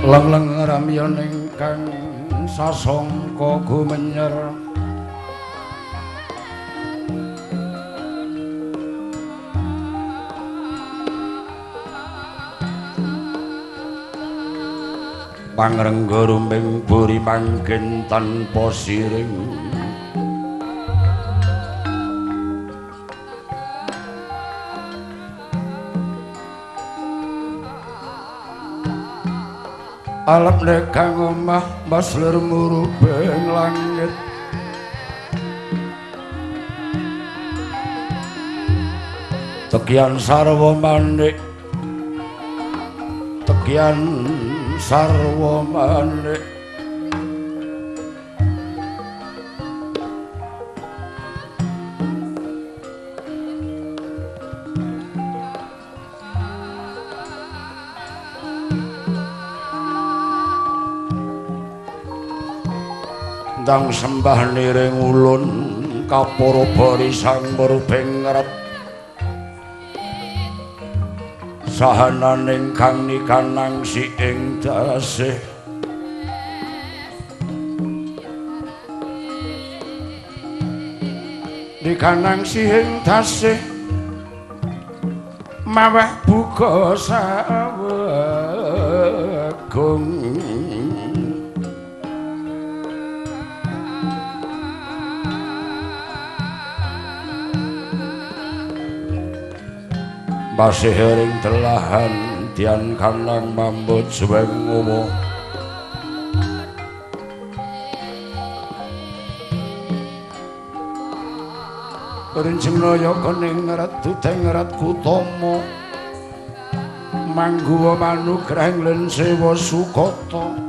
Leng-leng ramyan ingkang sasangka gumenyer pangrengga rumbing buri manggen tanpa siring alap nekang omah masler murubeng langit tekian sarwa manik tekian sarwa manik ndang sembah niring ulun kapara barisan mrubeng ngrep sahananing kang nikanang si ing dasih nikanang si ing dasih maweh buka sawegung. Masih ring telahan dian kanang mambut suweng ngowo Rinjing naya kening reduteng ret kutama mangguwa manugrahing len sewa sukata.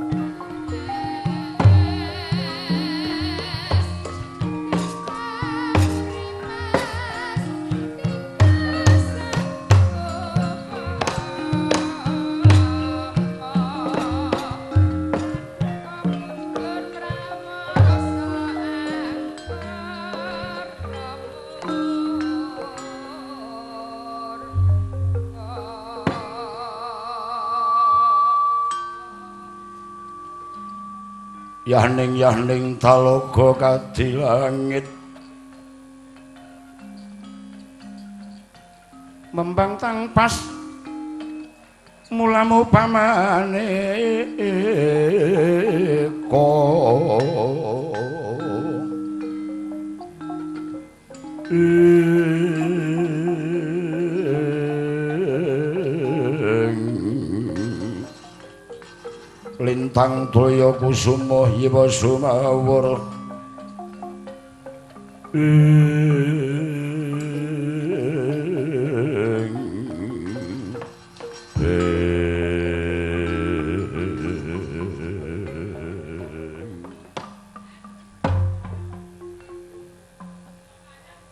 Yahning yahning talaga kadi langit membang tangpas mulamu pamane ko lintang toya kusuma yiwa sumawur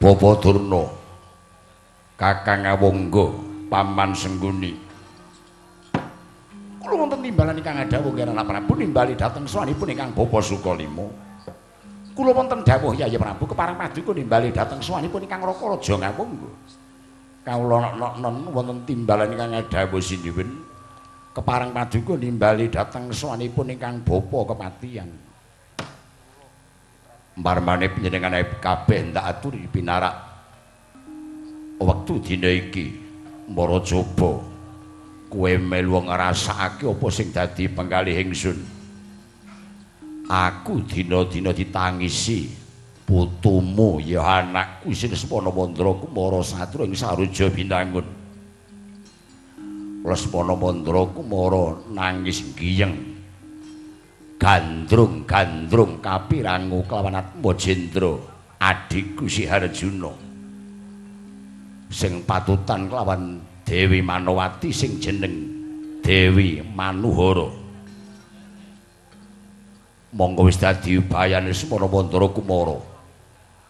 Bapa Durna Kakang Awangga Paman Sengguni kula wonten timbalan ingkang adhawuh Kirana Prabu nimbali dhateng swanipun ingkang Bapa Sukalima. Kula wonten dawuh Yayi Prabu kepareng paduka nimbali dhateng swanipun ingkang Raka Raja Ngawangga. Kawula nok-non wonten timbalan ingkang adhawuh sinuwun kepareng paduka nimbali dhateng swanipun ingkang Bapa Kepatihan. Marmane panjenengan kabeh ndak aturi pinarak wektu dina iki mara coba kowe melu ngrasakake apa sing dadi penggalih ingsun. Aku dina-dina ditangisi putumu ya anakku sing Lesmana Mandra Kumara satru ing Saruja Binangun. Lesmana Mandra Kumara nangis giyeng gandrung-gandrung kapirangu kelawan Atmajendra adhiku si Harjuna sing patutan kelawan Dewi Manowati sing jeneng Dewi Manuhara. Monggo wis dadi ubayane Semana Mandra Kumara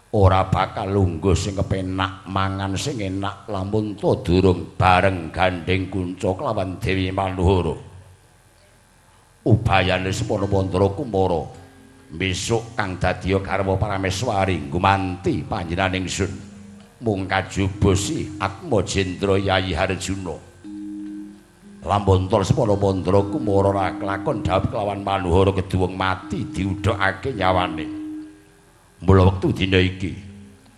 ora bakal lungguh sing kepenak mangan sing enak lamun ta durung bareng gandeng kunca kelawan Dewi Manuhara. Ubayane Semana Mandra Kumara besok kang dadi garwa Parameswari gumanti panjenengan ingsun mung kajaba si Atmajendra Yayi Harjuna. Lamun to Lesmana Mandra Kumara ora kelakon dhawuh kelawan Manuhara keduwung mati diudhokake nyawane. Mula wektu dina iki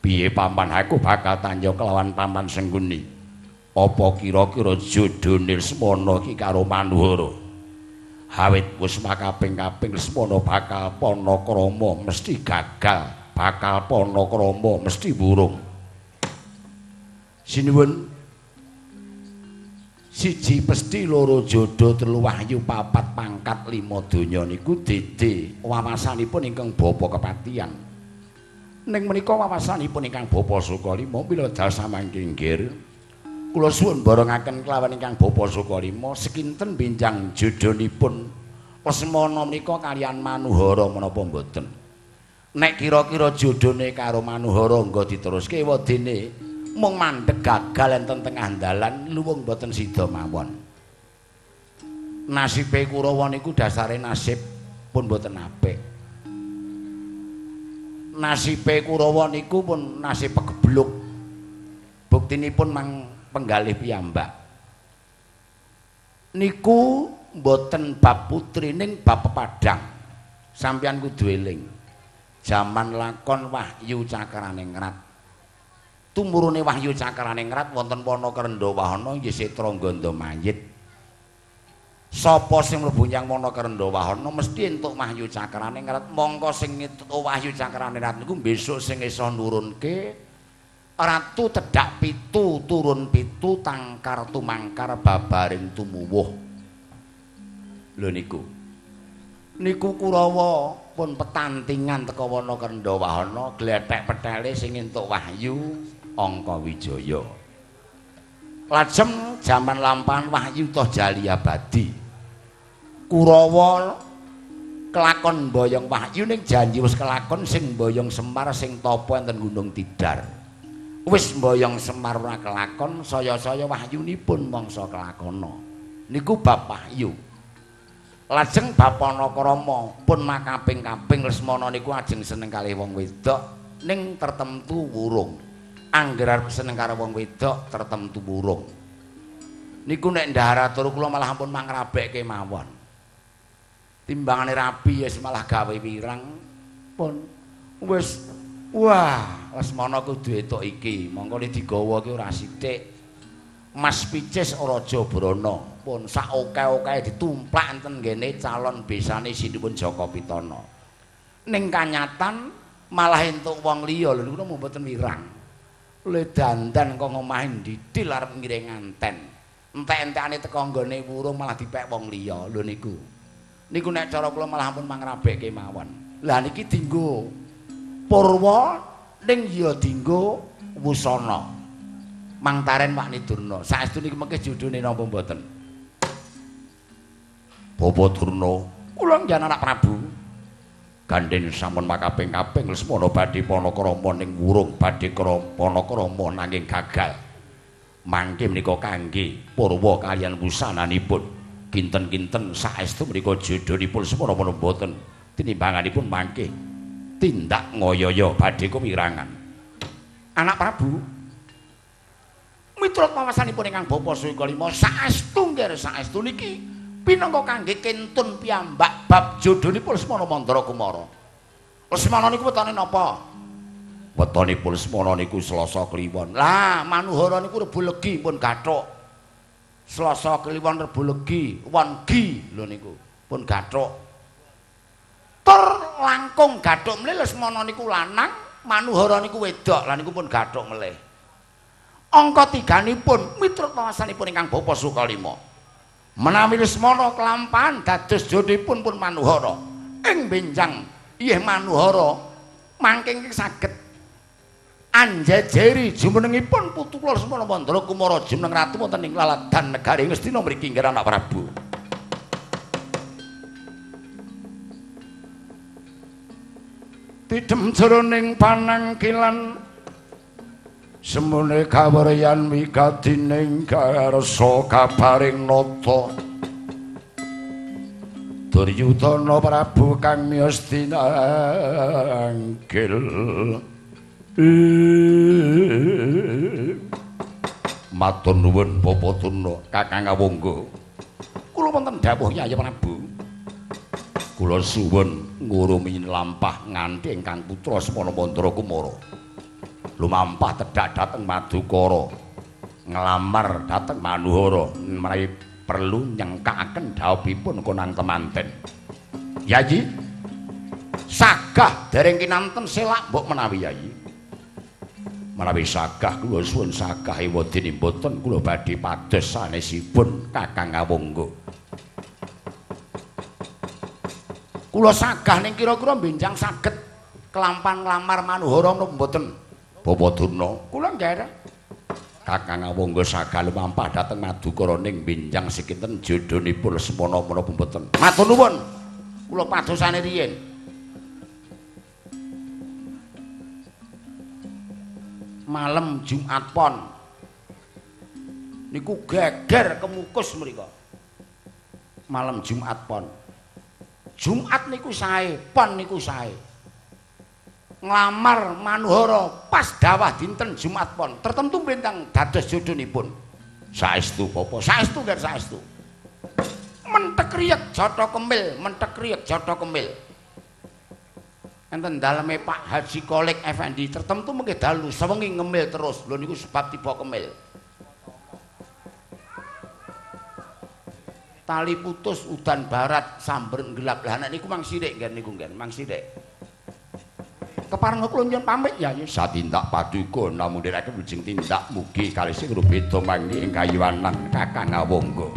piye paman aku bakal tanya kelawan paman Sengkuni. Apa kira-kira jodhone Lesmana iki karo Manuhara? Awit wis makaping-kaping Lesmana bakal panakrama mesti gagal, bakal panakrama mesti burung. Sinuwun siji pesti loro jodho telu wahyu papat pangkat lima donya niku dede wawasanipun ingkang bapa kepatihan. Ning menika wawasanipun ingkang bapa Sukalima mila jasa mangke nggir. Kula suwun borongaken kelawan ingkang bapa Sukalima sekinten benjang jodhonipun Lesmana menika kalian Manuhara menapa mboten. Nek kira-kira jodhone karo Manuhara nggo diteruske wadene mung mandeg gagal enten tengah dalan luwung mboten sida mawon. Nasibe Kurawa niku dasare nasib pun mboten apik. Nasibe Kurawa niku pun nasib pegebluk. Buktinipun mang penggalih piyambak. Niku mboten bab putri ning bab pepadang. Sampeyan kudu eling. Jaman lakon Wahyu Cakraningrat. Tumurune Wahyu Cakraningrat wonten wana Kerendha Wahana nggih setra gandha mayit. Sapa sing mlebu nyang wana Kerendha Wahana mesti entuk Wahyu Cakraningrat. Mongko sing entuk Wahyu Cakraningrat niku besok sing iso nurunke ratu tedhak pitu turun pitu tangkar tumangkar babaring tumuwuh. Lho niku. Niku Kurawa pun petantingan teka wana Kerendha Wahana glethek petele sing entuk wahyu Angka Wijaya. Lajeng jaman lampahan wahyu toh jali abadi. Kurawa kelakon mboyong wahyu ning janji wis kelakon sing mboyong Semar sing tapa enten Gunung Tidar. Wis mboyong Semar ora kelakon, saya-saya wahyunipun mangsa kelakona. Niku bab wahyu. Lajeng bab Panakrama pun makaping-kaping Lesmana niku ajeng seneng kalih wong wedok ning tertentu wurung. Angger arep seneng karo wong wedok tertentu wurung. Niku nek ndahar atur kula malah ampun mangrabekke mawon. Timbangane rabi wis malah gawe wirang pun wis wah Lesmana kudu etuk iki, mongko digawa ki ora sithik. Mas Picis Raja Brana pun sak oke-oke ditumplak enten nggene calon besane Sinuwun Jaka Pitana. Ning kanyatan malah entuk wong liya lho niku mboten wirang. Le dandan kok ngomahe ndidil arep ngiring nganten. Entek-entekane teko nggone wurung malah dipek wong liya lho niku. Niku nek cara kula malah ampun mangrabekke mawon. Lah niki dinggo purwa ning ya dinggo wusana. Mangtaren Wakni Durna. Saestu niki mengke jodhone napa mboten? Bapa Durna, kula njan anak Prabu. Gandhen sampun makaping-kaping Lesmana badhe panakrama ning wurung badhe panakrama nanging gagal. Mangke menika kangge purwa kaliyan wusananipun. Kinten-kinten saestu menika jodhonipun Lesmana menapa mboten? Tinimbanganipun mangke tindak ngoyoyo badhe kumirangan. Anak Prabu miturut wawasanipun ingkang bapa Sukalima saestu nggih saestu niki pinangka kangge kentun piyambak bab jodhonipun Lesmana Mandra Kumara. Lesmana niku wetone napa? Wetonipun Lesmana niku Selasa Kliwon. Lah Manuhara niku Rebo Legi pun gathuk. Selasa Kliwon Rebo Legi, won gi lho niku pun gathuk. Tur langkung gathuk melih Lesmana niku lanang, Manuhara niku wedok. Lah niku pun gathuk melih. Angka tiganipun miturut wawasanipun ingkang bapa Sukalima. Menawi Lesmana kelampahan dados jodhipun pun Manuhara. Ing benjang iyeh Manuhara mangke saged anjejeri jumenengipun putu kula Lesmana Mandra Kumara jumeneng ratu wonten ing laladan negari Ngastina mriki nggih anak Prabu. Tidhem jroning panangkilan semune kaweryan wigatining karsa kabaring nata Duryudana Prabu kang miyos dinanggil. Matur nuwun Bapa Durna, Kakang Awangga. Kula wonten dawuh Yayi Prabu. Kula suwun ngurumi lampah nganti ingkang putra Semana Mandra Kumara. Lumampah tedhak dhateng Madukara. Nglamar dhateng Manuhara menawi perlu nyengkakaken dhawuhipun konang temanten. Yayi, sagah dereng kinanten selak mbok menawi Yayi. Menawi sagah kula suwun sagah ewadene mboten kula badhe pados sanesipun Kakang Awangga. Kula sagah ning kira-kira benjang saged kelampan nglamar Manuhara napa mboten? Bapak Durna, kula nggih. Kakang Awangga sagah lumampah dhateng Madukara ning benjang sekinten jodhonipun Semana menapa mboten? Matur nuwun. Kula padosane riyin. Malam Jumat Pon niku geger kemukus mriku. Malam Jumat Pon. Jumat niku sae, Pon niku sae. Nglamar Manuhara pas dawah dinten Jumat Pon. Tertentu bentang dados jodhonipun. Saestu bapa, saestu nggih saestu. Mentek riyek jatha kemil, mentek riyek jatha kemil. Enten daleme Pak Haji Kolik Effendi tertentu mengke dalu sewengi ngemil terus. Lho niku sebab tiba kemil. Tali putus udan barat samber gelap. Lah nek niku mang sithik nggih niku nggih, mang sithik. Kepareng kula nyuwun pamit ya. Satindak paduka namung nderekaken wilujeng tindak mugi kalih sing rubeda mangke ing kayuwanan Kakang Awangga.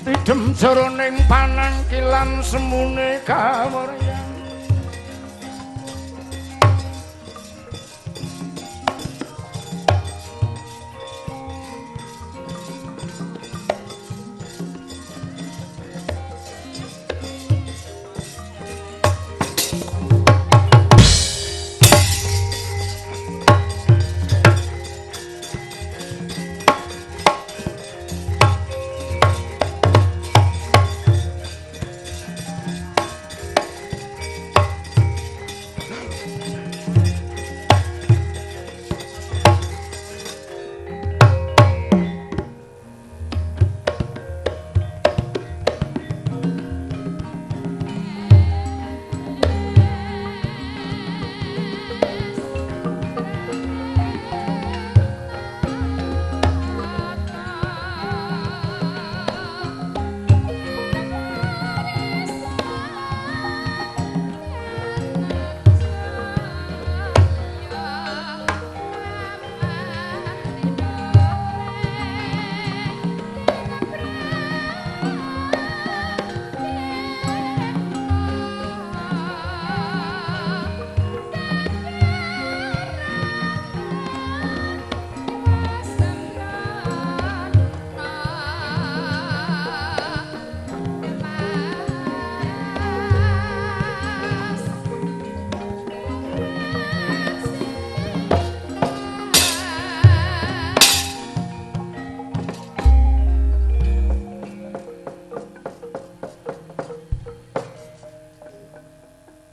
Tidem jroning panangkilan semune kawuryan.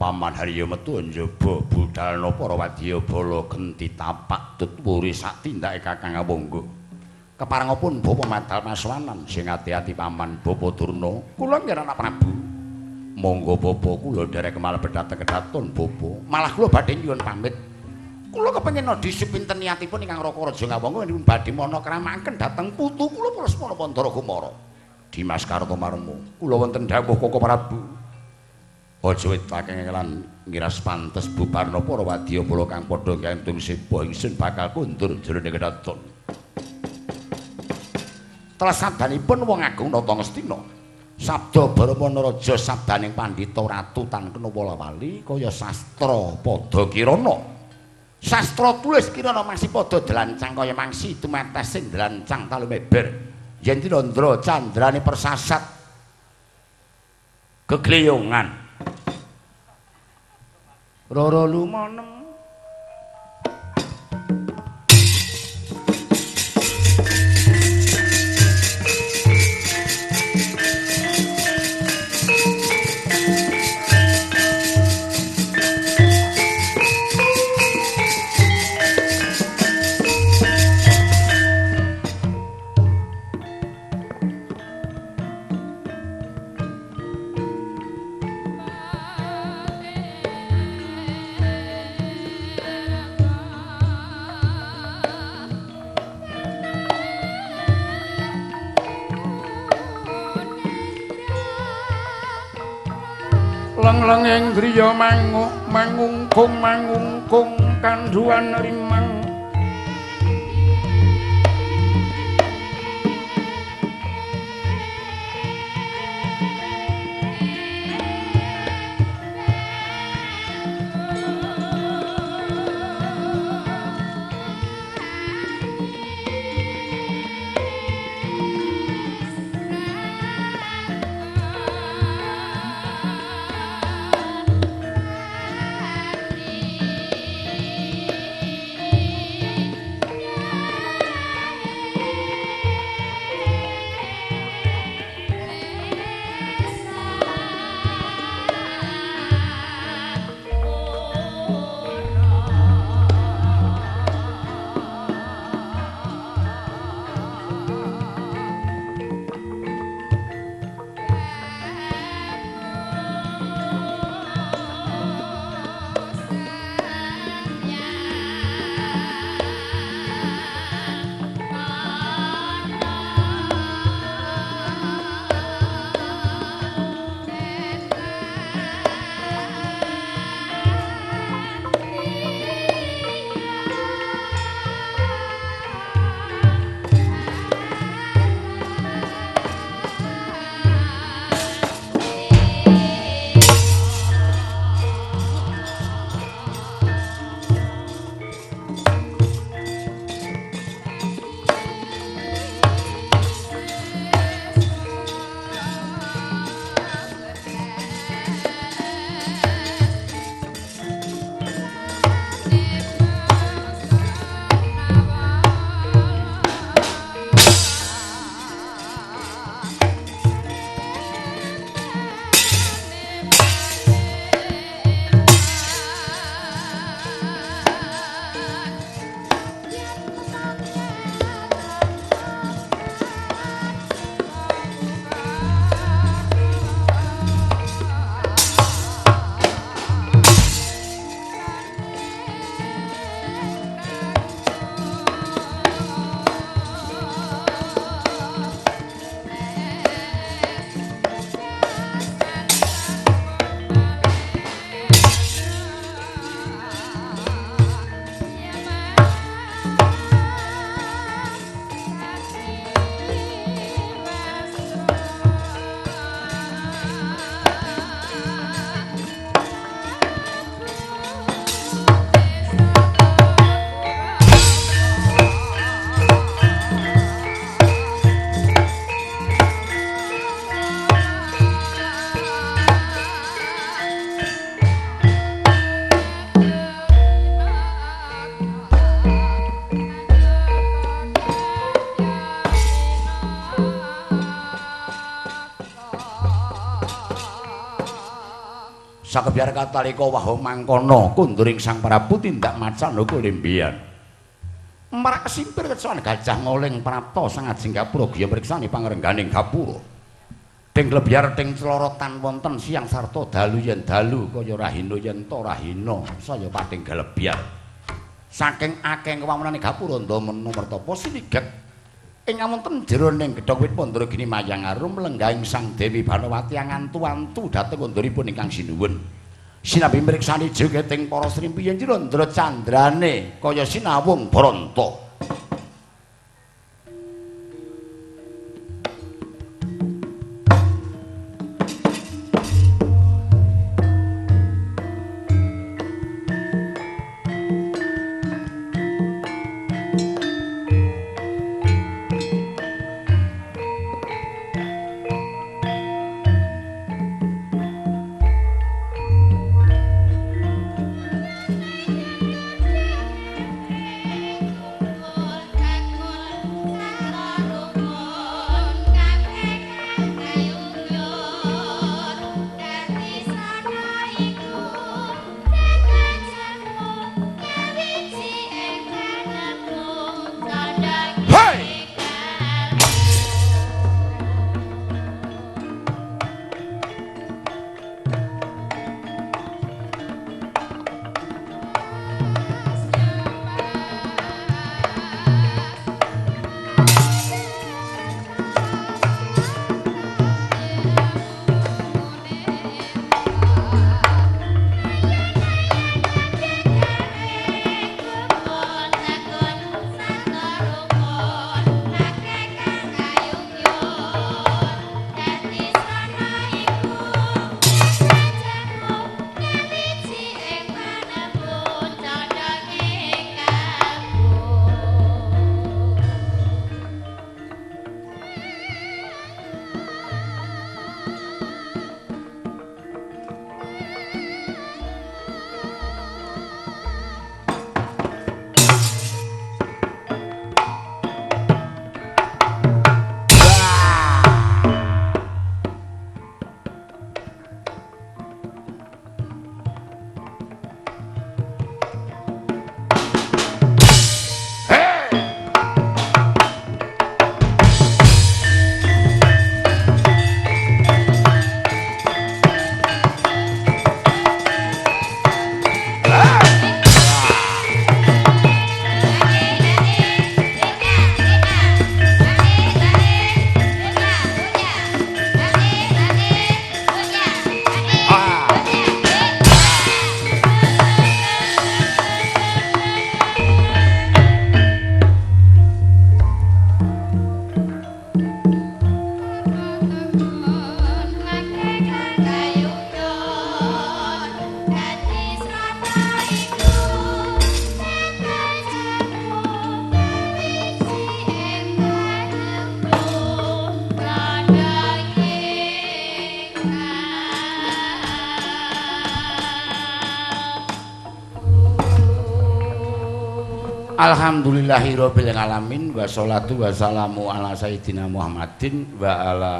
Paman Harya metu njaba budalna para wadyabala genti tapak tut wuri sak tindake Kakang Awangga. Keparengipun Bapa madal maswanan sing ati-ati Paman Bapa Durna, kula nggih anak Prabu. Monggo bapa kula nderek kemal bedhateng kedaton bapa. Malah kula badhe nyuwun pamit. Kula kepengin dhisik pinten niatipun ingkang Raka Raja Ngawangga nyuwun badhe mana kramakaken dhateng putu kula Lesmana Pandara Kumara. Dimas Kartomarma, kula wonten dawuh Koko Prabu. Aja wetake lan ngiras pantes bubarna para wadyabala kang padha ngantung sepo ingsun bakal kundur jroning kedaton. Tlesadanipun wong agung Nata Ngastina. Sabda Baramana Raja sabdaning pandhita ratu tan kena wala-wali kaya sastra padha kirana. Sastra tulis kirana masih padha dlancang kaya mangsi tumetes sing dlancang talumeber. Yen tinandra candrane persasat gegleyongan. Roro lumanem Leng-lenging griya manguh mangungkung mangungkung kandhuwan rimang. Sakebyar katalika waha mangkono kunduring Sang Prabu tindak macan uga lembian. Marak simpir kecoan gajah ngoling prapta sang ajeng gapura giya mriksani pangrengganing gapura. Ting lebyar ting clorotan wonten siang sarta dalu yen dalu kaya rahina yen ta rahina saya pating galebyar. Saking akeh kewamunane gapura ndamena mertapa siniget ing wonten jroning gedhong wit Mandragini mayang arum lenggahing Sang Dewi Banowati angantu-antu dhateng konduripun ingkang sinuwun. Sinambi mriksani jogeting para srimpi yen jero ndra candrane kaya sinawung branta. Oh. Alhamdulillahirabbil alamin wassalatu wassalamu ala sayidina Muhammadin wa ala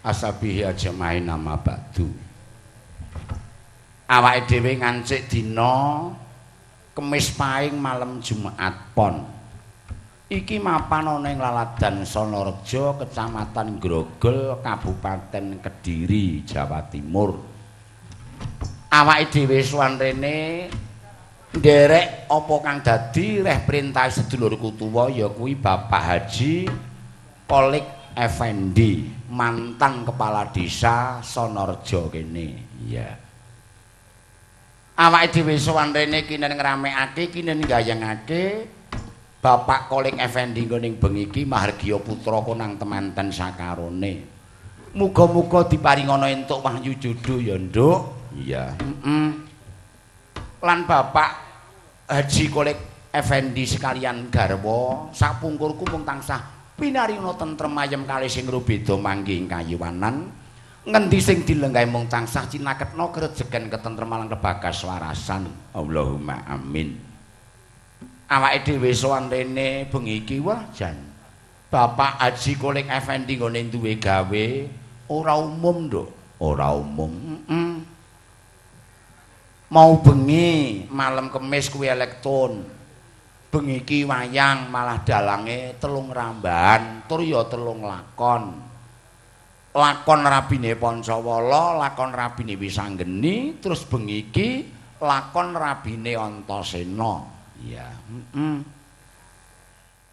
ashabihi ajmain amma ba'du. Awake dhewe ngancik dina Kemis Paing malam Jumat Pon. Iki mapan ana ing Laladan Sonorejo, Kecamatan Grogol, Kabupaten Kediri, Jawa Timur. Awake dhewe sowan rene nderek apa kang dadi reh perintah sedulurku tuwa ya kuwi Bapak Haji Kolik Effendi, mantan kepala desa Sonorejo kene. Iya. Awake dhewe sowan rene kinen ngramekake, kinen gayengake Bapak Kolik Effendi nggone bengi iki mahargya putra konang temanten sakarone. Muga-muga diparingana entuk wahyu jodoh ya, Nduk. Iya. Heeh. Lan Bapak Haji Kolik Effendi sekalian garwa sapungkurku mung tansah pinaringa tentrem ayem kalih sing rubeda manggih ing kayiwanan ngendi sing dilenggahi mung tansah cinaketna krejegen ketentreman lan kebagas warasan. Allahumma amin. Awake dhewe sowan rene bengi iki wah jan Bapak Haji Kolik Effendi nggone duwe gawe ora umum, Nduk. Ora umum. Heeh. Mau bengi malam Kemis kuwi elektron. Bengi iki wayang malah dalange 3 rambahan tur ya 3 lakon. Lakon Rabine Pancawala, lakon Rabine Wisanggeni, terus bengi iki lakon Rabine Antasena. Iya, heeh.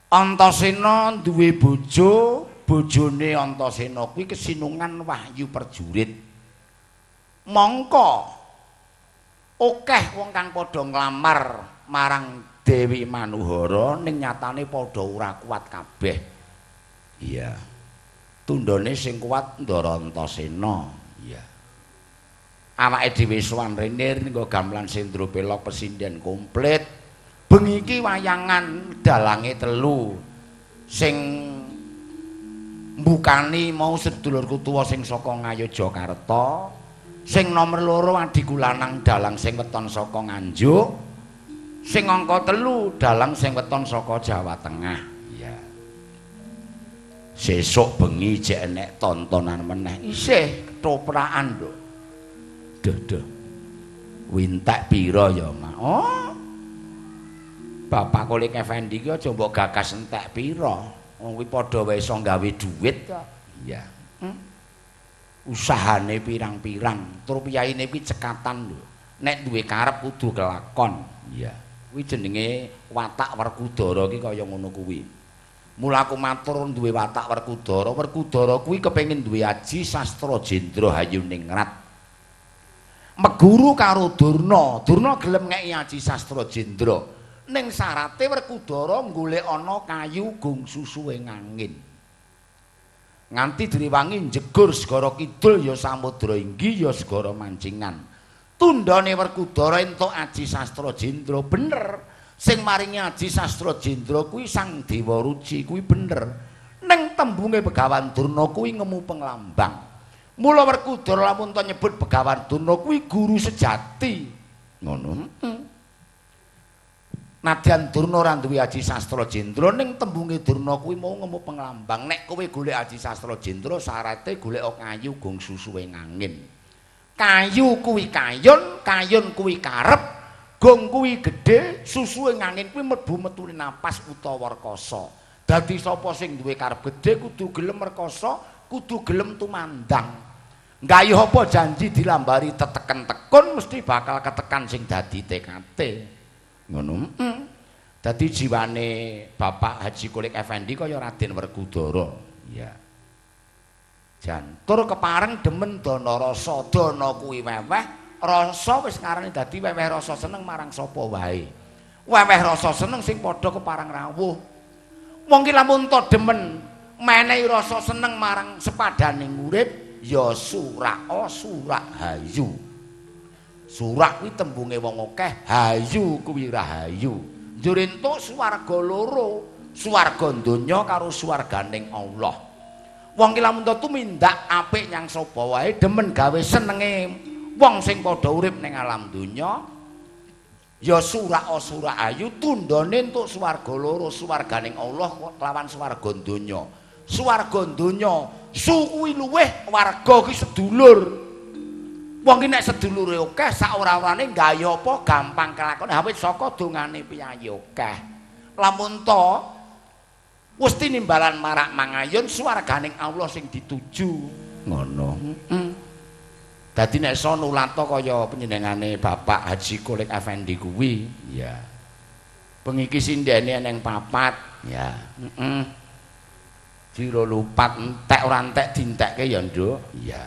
Antasena duwe bojo, bojone Antasena kuwi kesinungan Wahyu Perjurit. Mongko akeh wong kang padha nglamar marang Dewi Manuhara ning nyatane padha ora kuat kabeh. Iya. Tundhone sing kuat Ndara Antasena. Iya. Awake dhewe sowan rene nggo gamelan sendro pelok pesinden komplit. Bengi iki wayangan dalange 3. Sing mbukani mau sedulurku tuwa sing saka Ngayogyakarta. Sing nomor 2 adhiku lanang dalang sing weton saka Nganjuk. Sing angka 3 dalang sing weton saka Jawa Tengah. Iya. Sesuk bengi jek enek tontonan meneh. Isih ketoprakan, Nduk. Duh, duh. Wintek pira ya, Mak? Oh. Bapak Kolik Effendi ki aja mbok gagas entek pira. Wong kuwi padha wae iso gawe dhuwit kok. Iya. Usahane pirang-pirang, tur piyaine kuwi cekatan lho. Nek duwe karep kudu kelakon. Iya. Kuwi jenenge watak Werkudara ki kaya ngono kuwi. Mula aku matur duwe watak Werkudara, Werkudara kuwi kepengin duwe aji sastra jendra hayuningrat. Meguru karo Durna, Durna gelem ngeki aji sastra jendra. Ning syarate Werkudara golek ana kayu gong susuhe angin. Nganti direwangi njegur segara kidul ya samudra inggi ya segara mancingan. Tundhone Werkudara entuk aji sastra jendra bener. Sing maringi aji sastra jendra kuwi Sang Dewa Ruci kuwi bener. Ning tembunge Begawan Durna kuwi ngemu penglambang. Mula Werkudara lamun to nyebut Begawan Durna kuwi guru sejati. Ngono. Nadyan Durna ora duwe aji sastra jendra ning tembunge Durna kuwi mau ngemu penglambang. Nek kowe golek aji sastra jendra syarate golek kayu gong susuhe angin. Kayu kuwi kayun, kayun kuwi karep, gong kuwi gedhe, susuhe angin kuwi mlebu metune napas utawa rekasa. Dadi sapa sing duwe karep gedhe kudu gelem rekasa, kudu gelem tumandang. Nggayuh apa janji dilambari teteken tekun mesti bakal ketekan sing dadi TKT. Ngono. Dadi jiwane Bapak Haji Kolik Effendi kaya Raden Werkudara. Iya. Jan tur kepareng demen dana rasa, dana kuwi weweh, rasa wis ngarani dadi weweh rasa seneng marang sapa wae. Weweh rasa seneng sing padha kepareng rawuh. Wong ki lamun to demen menehi rasa seneng marang sepadaning urip ya suraka surak hayu. Surak kuwi tembunge wong akeh, hayu kuwi rahayu. Njur entuk swarga loro, swarga donya karo swarganing Allah. Wong ki lamun tumindak apik nyang sapa wae demen gawe senenge wong sing padha urip ning alam donya ya suraka sura ayu tundhone entuk swarga loro, swarganing Allah lawan swarga donya. Swarga donya su kuwi luweh warga ki sedulur. Wong ki nek sedulure akeh sak ora-orane gawe apa gampang kelakon awit saka dongane piyayi akeh. Lamun to wis tinimbalan marak mangayun swarganing Allah sing dituju. Ngono. Heeh. Dadi nek iso nulata kaya panjenengane Bapak Haji Kolik Effendi kuwi, ya. Bengi iki sindene eneng papat, ya. Heeh. Jiro lupat entek ora entek dientekke ya, Nduk. Iya.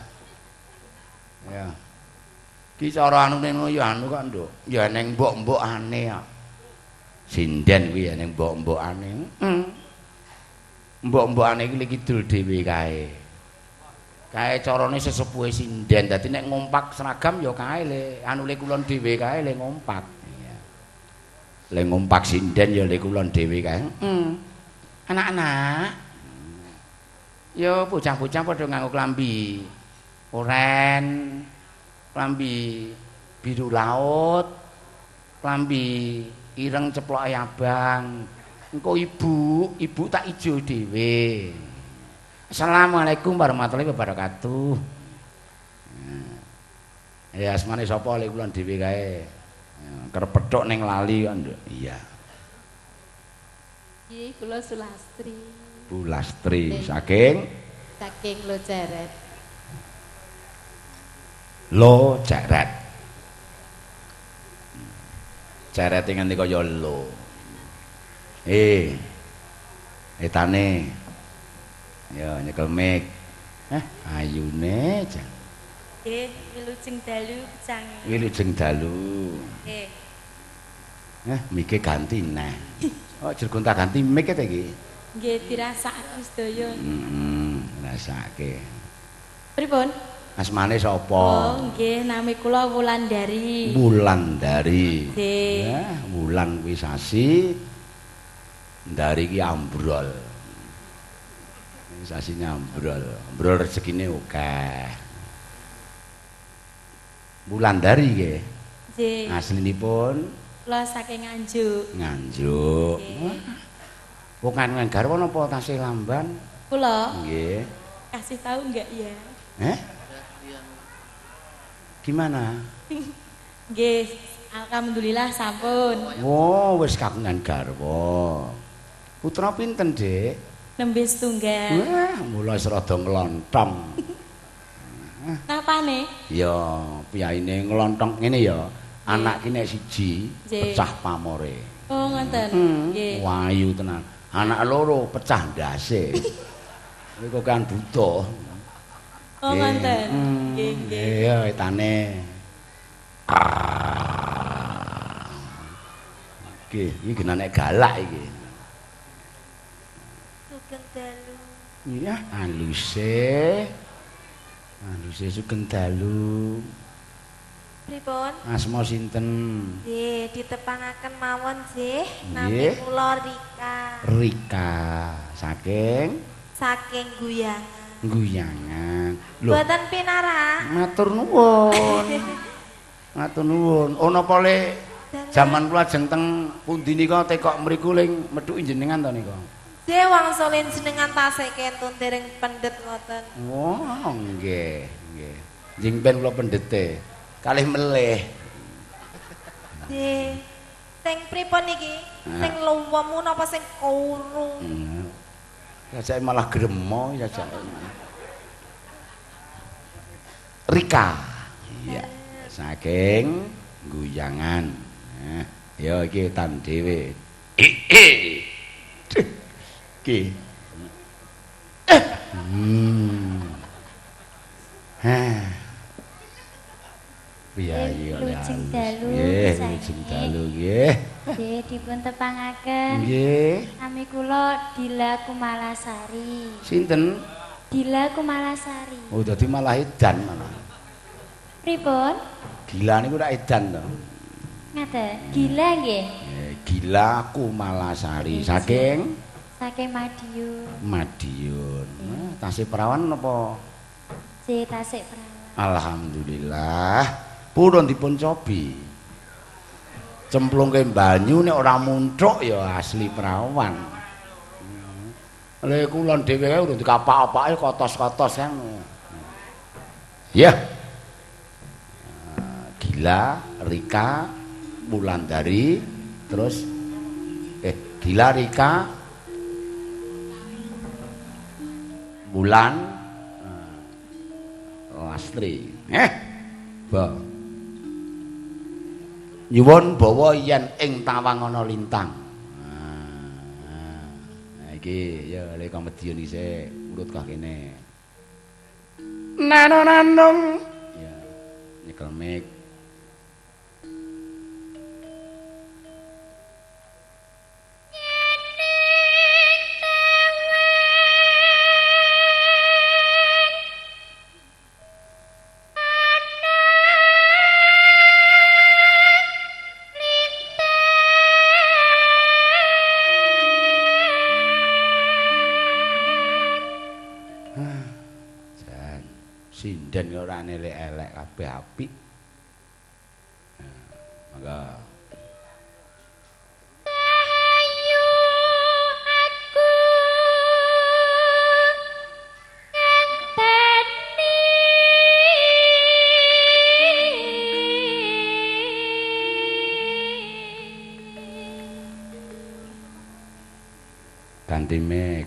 Ya. Ki cara anune ngono ya anu kok, Nduk. Ya eneng mbok-mbokane kok. Sinden kuwi eneng mbok-mbokane. Heeh. Mbok-mbokane iki kidul dhewe kae. Kae carane sesepuhe sinden. Dadi nek ngompak seragam ya kae le, anu le kulon dhewe kae le ngompak. Iya. Le ngompak sinden ya le kulon dhewe kae. Heeh. Anak-anak. Ya bocah-bocah padha nganggo klambi oren, klambi biru laut, klambi ireng ceploke abang. Engko ibu, ibu tak ijo dhewe. Assalamualaikum warahmatullahi wabarakatuh. Ya asmane sapa le kulon dhewe kae. Kerep ning lali kok, Nduk. Iya. Nggih, kula Sulastri. Bu Lastri saking saking Loceret. Loceret. Cerete nganti kaya lo. Etane. Ya nyekel mic. Ayune jan. Nggih, wilujeng dalu pecange. Wilujeng dalu. Nggih. Mike ganti neh. Oh, jur gonta-ganti mic ta iki? Nggih, dirasakake sedaya. Heeh, rasake. Pripun? Asmane sapa? Oh, nggih, nami kula Wulandari. Wulandari. Nggih. Wulan kuwi sasi. Ndari ki ambrol. Sasine ambrol. Ambrol rezekine akeh. Wulandari nggih. Nggih. Aslinipun kula saking Nganjuk. Nganjuk. Wong kandungan garwa napa tasih lamban? Kula. Nggih. Kasih tahu enggak ya? Gimana? Nggih, alhamdulillah sampun. Oh, wis kagungan garwa. Putra pinten, Dik? Nembe setunggal. Wah, mula wis rada nglontong. Napane? Ya, piyaine nglontong ngene ya. Anak ki nek siji pecah pamore. Oh, ngoten. Nggih. Wayu tenan. Anak loro pecah ndase. Kuwi kok kan buta. Oh, ngoten. Nggih, nggih. Iya, etane. Iki, iki genane galak iki. Sugeng dalu. Iya, aluse. Aluse sugeng dalu. Pripun? Asma sinten? Nggih, ditepangaken mawon nggih. Nami kula Rika. Rika saking saking Guyangan. Guyangan. Lho, mboten pinarak. Matur nuwun. Matur nuwun. Oh napa le jaman kula ajeng teng pundi nika tekok mriku ling methuki jenengan to nika? Nggih, wangsulin jenengan tasih kentun dereng pendet ngoten. Oh, nggih, nggih. Njing ben kula pendete. Kalih melih. Nggih. Sing pripun iki? Sing luwemu napa sing kuru? Jajake malah gremo jajake. Rika. Iya. Saking Guyangan. Nah, ya iki tan dhewe. Iki. Heh. Piyayi oleh Wilujeng dalu. Nggih, wilujeng dalu nggih. Nggih, dipun tepangaken. Nggih. Nami kula Dila Kumalasari. Sinten? Dila Kumalasari. Oh, dadi malah edan malah. Pripun? Gila niku rak edan to. Ngaten. Gila nggih. Gila Kumalasari saking Saking Madiun. Madiun. Tasih perawan napa? Nggih, tasih perawan. Alhamdulillah. Purun dipun cobi. Cemplungke banyu nek ora munthuk ya asli perawan. Lha kulon dhewe kae urung dikapak-apake kotos-kotos kan. Ya. Gila, Rika, Wulandari, terus Gila, Rika, Wulan, Lastri. Ba. Nyuwun bawa yen ing tawang ana lintang. Nah, iki ya lek Madiun iki sik urut kah kene. Nano-nanung. Ya, nyekel mic. Sinden ora elek-elek kabeh apik. Mangga. Ayu aku ngenteni ganti mic.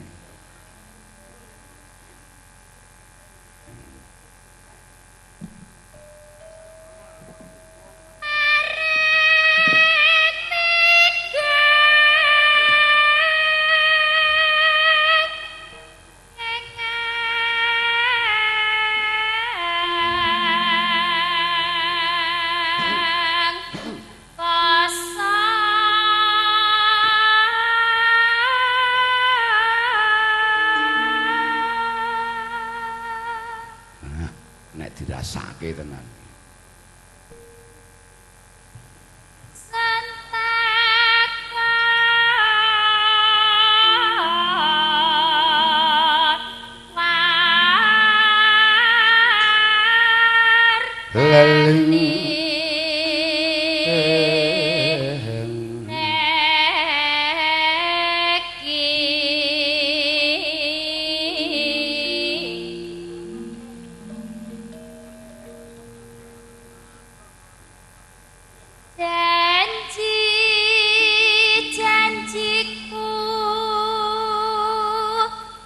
Dirasake tenan.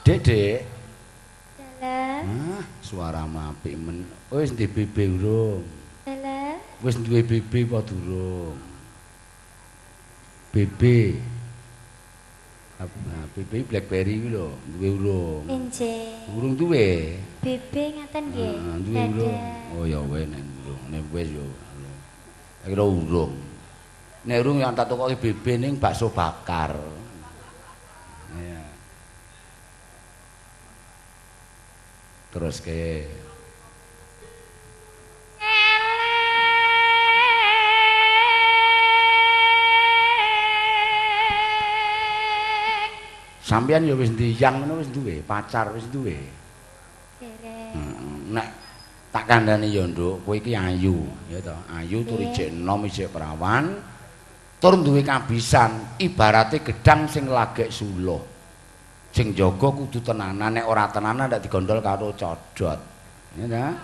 Dedek. Dalem. Ah, suara apik men. Wis ndek BB urung? Dalem. Wis duwe BB apa durung? BB. Nah, BB BlackBerry kuwi lho, duwe urung? Enjih. Urung duwe. BB ngaten nggih. Duwe urung. Oh ya wis nek urung, nek wis yo. Tak kira urung. Nek urung yang tak tukoke BB ning bakso bakar. Iya. Terus ke sampeyan ya wis ndiyang ngono wis duwe pacar wis duwe. Dereng. Nek tak kandhani ya Nduk, kowe iki ayu, ya to. Ayu tur ijek enom, ijek perawan, tur duwe kabisan, ibarate gedang sing lagek suluh. Sing jaga kudu tenanan, nek ora tenanan ndak digondol karo codot. Ya ta?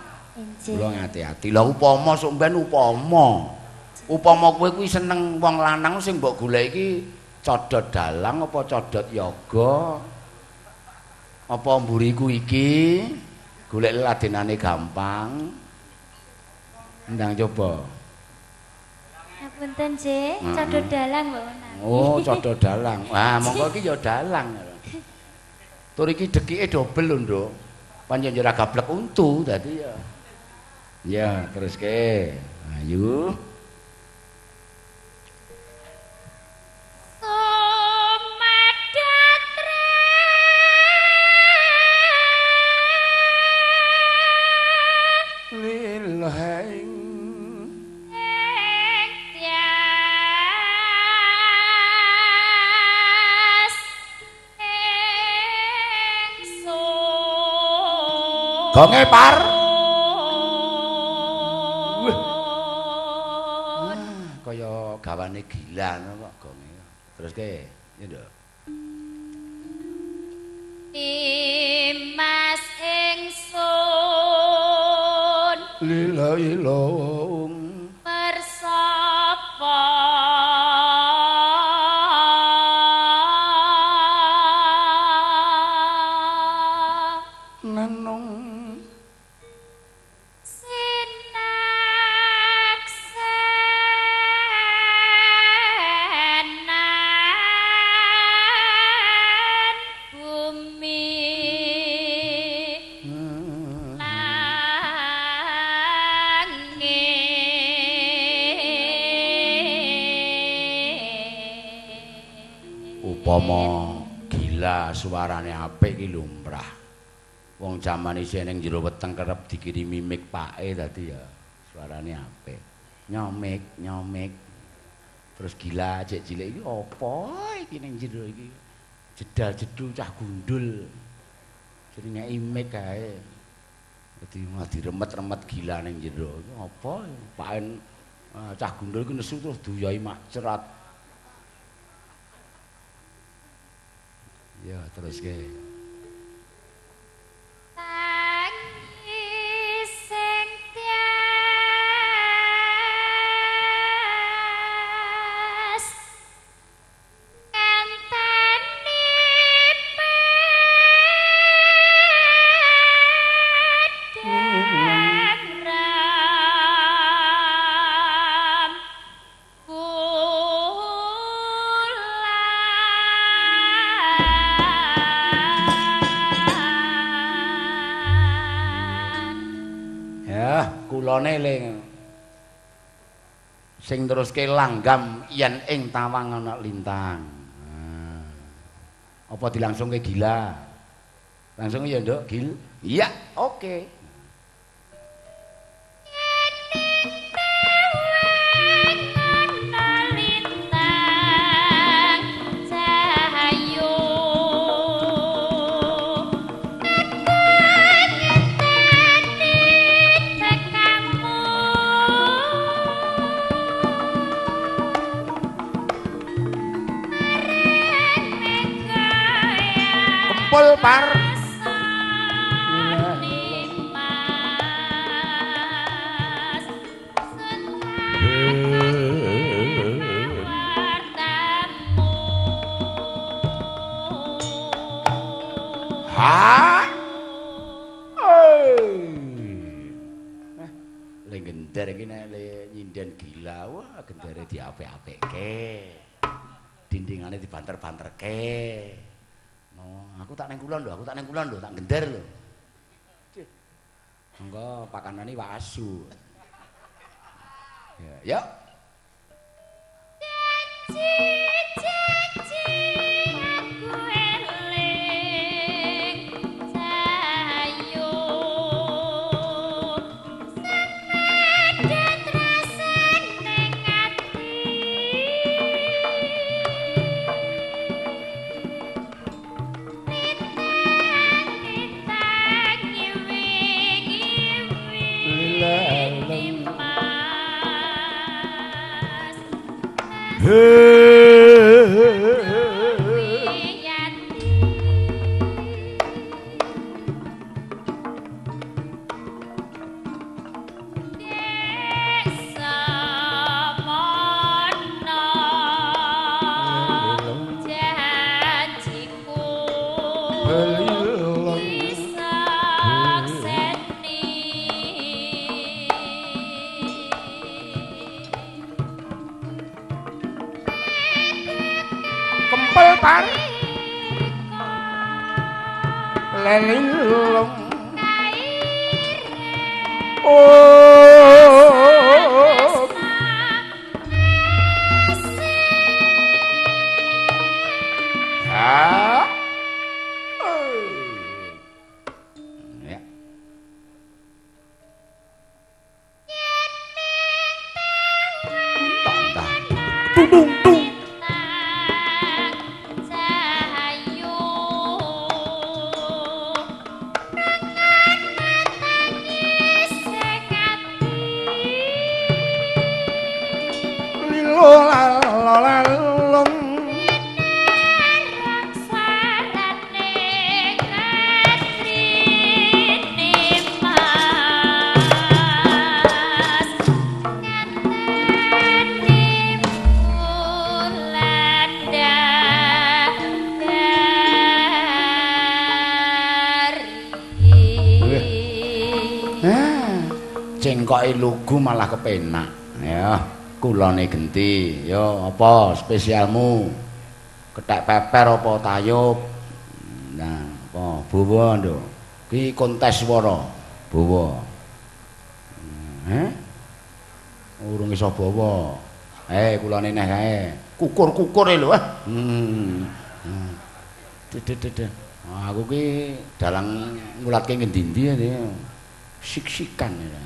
Kula ngati-ati. Lah upama sok mben upama. Upama kowe kuwi seneng wong lanang sing mbok golek iki codot dalang apa codot yoga? Apa mburiku iki golek ladenane gampang. Ndang coba. Ngapunten, Nggih, codot dalang mbok menawi. Oh, codot dalang. Wah, monggo iki ya dalang. Tur iki dekike dobel lho, Nduk. Pancen yo ora gablek untu dadi ya. Ya, teruske. Ayo. Gonge par. Wah. Kaya gawane gila ngono kok gonge. Teruske, ya nduk. Imas ingsun lila ilung persapa nenung sinaksenan bumi langit. Upama gila suarane apik iki lumrah. Wong jaman isih ning jero weteng kerep dikirimi mik pake dadi ya suarane apik. Nyomik, nyomik. Terus gila cek cilik iki apa iki ning jero iki? Jedal-jedul cah gundul. Jadi ngeki mik kae. Dadi mah diremet-remet gila ning jero. Iki apa? Paen cah gundul iki nesu terus duyai mak cerat. Ya terus ke. Tangis sing tias ngenteni pedang ram bulan. Ya, kulone le sing teruske langgam yen ing tawang ana lintang. Nah. Apa dilangsungke gila? Langsung ya, Nduk, Gil. Iya, oke. Ana lintang cahayu ngenteni tekamu marang megaya Kempul par. Mas bertemu. Ha? Eh, le gender iki nek le nyinden gila, wah gendere diapik-apikke. Dindingane dibanter-banterke. No, aku tak ning kulon lho, aku tak ning kulon lho, tak gender lho. Cih. Monggo pakanane iwak asu. Ya, yuk. Janji-janji aku eling cahayu semadhet rasane ati nitang ngiwing-iwing Mas Kempel par. Lelilung. Oh. Ha. Ya. Tang tung tung. Cahayu Cengkoke lugu malah kepenak. Ya, kulone genti. Ya, apa spesialmu? Kethek peper apa tayub? Nah, apa bawa nduk? Ki kontes swara. Bawa. Heh? Urung iso bawa. Kulone neh kae. Kukur-kukure lho, ah. Dedeh. Aku ki dalang ngulatke ngendi-endi ya. Sik-sikan ya.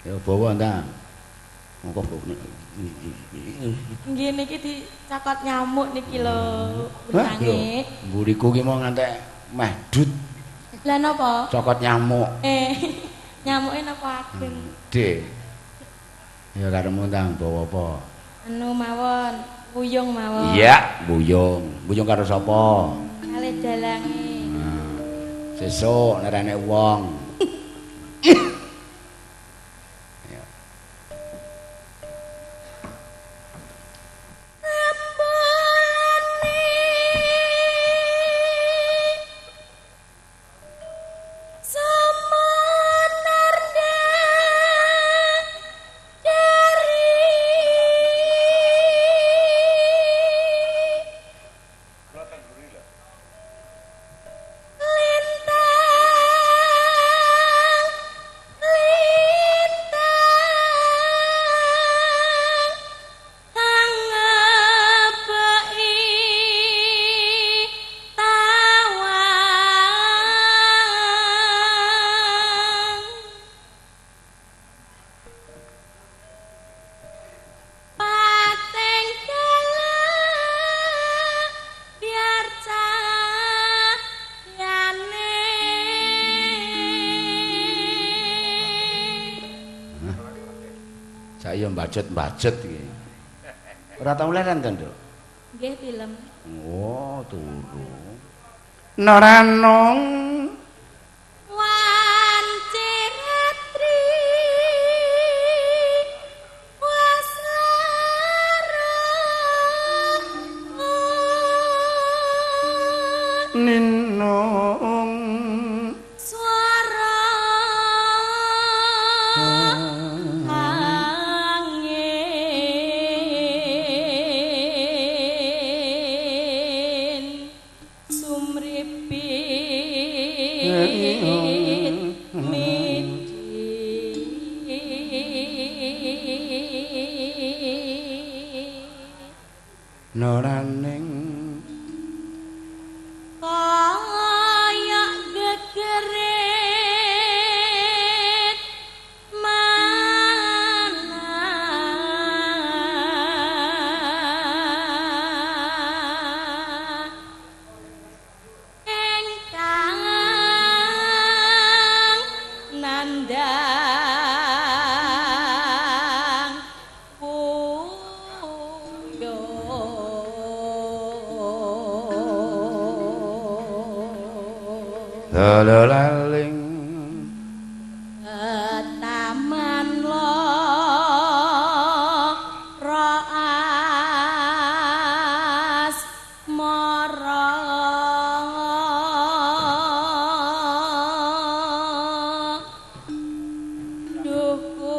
Ya bawa ndang. Monggo nggih niki dicakot nyamuk niki lho, benange. Mburiku ki mau ngantek meh dut. Lah napa? Cokot nyamuk. Nyamuke napa ageng? Dik. Ya karepmu ndang bawa apa? Anu mawon, wuyung mawon. Iya, wuyung. Wuyung karo sapa? Kalih dalange. Nah, sesuk nek enek wong. Saya mbacet-mbacet iki. Ora tau leren to, Nduk? Nggih, tilem. Oh, turu. Noranong wanci ratri waslara ninung swara angin sumripit midi noraning kaya gegeret mana engkang nandang puyo. Lalaling Taman loro asmara duhku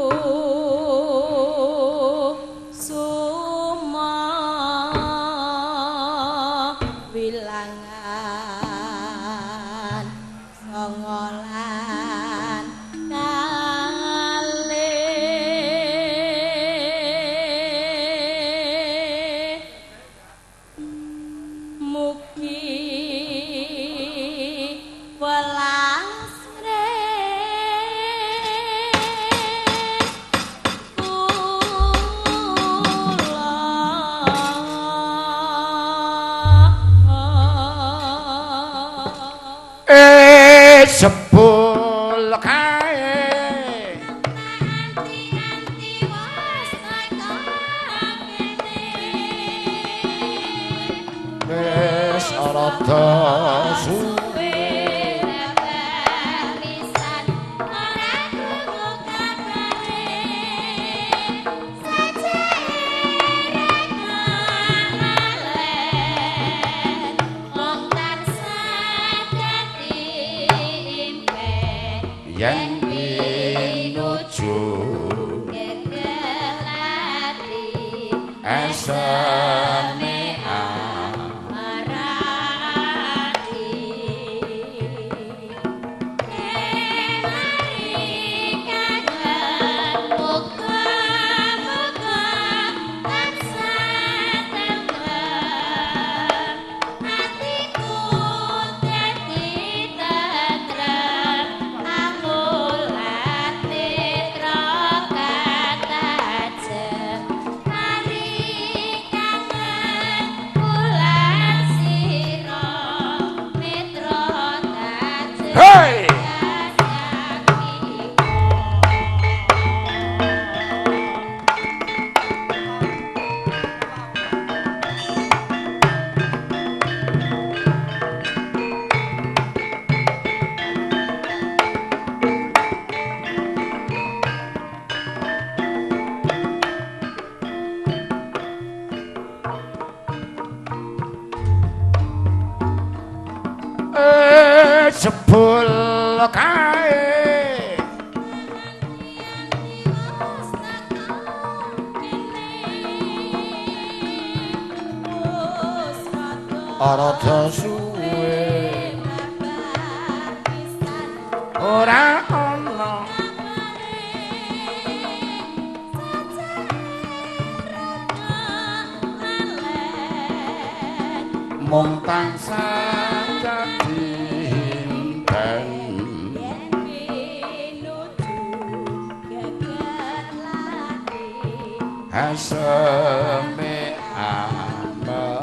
suma wilangan songolan kalih mugi welas kula. Sebul kae Anti-anti wasaka kene wis rada suwe pisan ora krungu kabare sajere ngalen wong tansah dadi impen yen pinuju pinuju eseme Hey! Jebul kae rada suwe ora ana mung tansah dadi himpen aseme amaradi.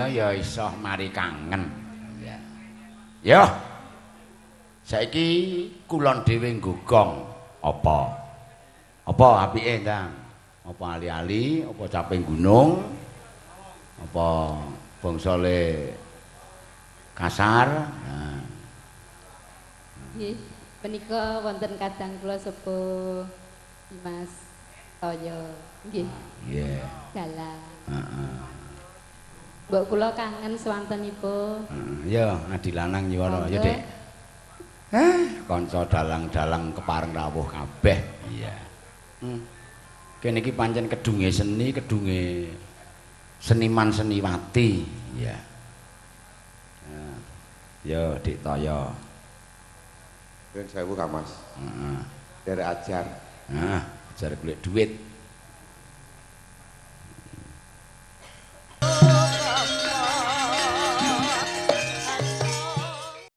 Ya iso mari kangen. Ya. Yo. Saiki kulon dhewe nggogong apa? Apa apike, Ndang? Apa ali-ali, apa caping gunung? Apa bangsa le kasar? Nah. Nggih, menika wonten kadang kula sepuh Mas Toyo. Nggih. Nggih. Dalang. Heeh. Mbok kula kangen swantenipun. Ya, adi lanang nyuwara ya, Dik. Kanca dalang-dalang kepareng rawuh kabeh. Iya. Kene iki pancen kedunge seni, kedunge seniman seniwati. Iya. Ya, Dik Toyo. Nuwun sewu Kang Mas. Heeh. Derek ajar. Heeh, ajar golek duit.